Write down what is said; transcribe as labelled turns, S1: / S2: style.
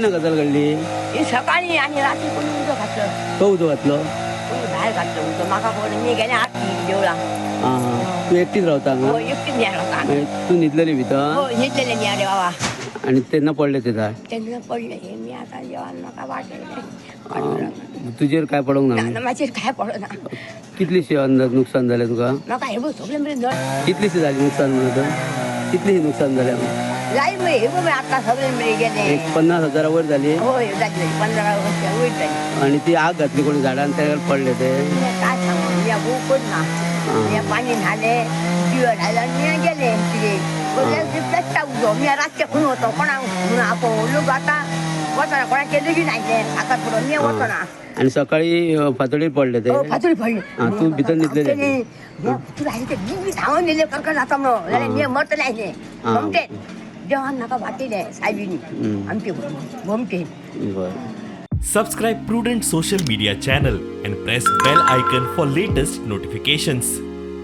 S1: केन्ना गजाल घडली?
S2: ही सकाळी आणि रात्री कोणी उजो घातलं.
S1: तो उजो घातलो?
S2: कोणी भायर घातलं उजो, म्हाका खबर. मी गेले आरती देवळा.
S1: आं हां, तू एकटीच रावता हांगा?
S2: हो, एकटीच रावता.
S1: मागीर तूं न्हिदलेली भितर?
S2: हो, न्हिदलेले न्ही. अरे बाबा.
S1: आनी तेन्ना पडले ते झाड?
S2: तेन्ना पडले हे. मी आता जेवण म्हाका वाटलें.
S1: तुजेर काय पडूंक ना?
S2: ना, म्हाजेर काय पडना.
S1: कितलीशी अंदाज नुकसान जालें तुका?
S2: म्हाका हे बघ सगळें मेरेन नळ.
S1: कितलीशी जाली नुकसान म्हणून, कितलीशी नुकसान जालें?
S2: जाय मग हे बघ, आता सगळे मेरेन गेले.
S1: एक 50,000 वयर जाली?
S2: होय, जातले, 15 वर्सां वयर जाली.
S1: आणि ती आग घातली कोणी झाडान, त्यावर पडले ते?
S2: मी काय सांगू, मी भूकच ना. मी पाणी न्हाले, दिवे घाले आणि मी गेले तिथे. पेट्टा उजो. मी रातचे खून होतो, कोणाक म्हणून आपोव लोक आता वचना, कोणाक केलं बी नाही ते साखरपुडो. मी वचना.
S1: आणि सकाळी फातोडीर पडले ते?
S2: हो, फातोडी पडली.
S1: हा, तू भितर न्हिदलेली?
S2: तू राहिले ते जीव बी धांवून गेले, करकर जाता म्हणून जाल्यार मी मरतले आसले. सोमते देवान म्हाका वाटयले सायबिनी. आमचे गोमटे.
S1: बरं.
S3: Subscribe Prudent Social Media channel and press bell icon for latest notifications.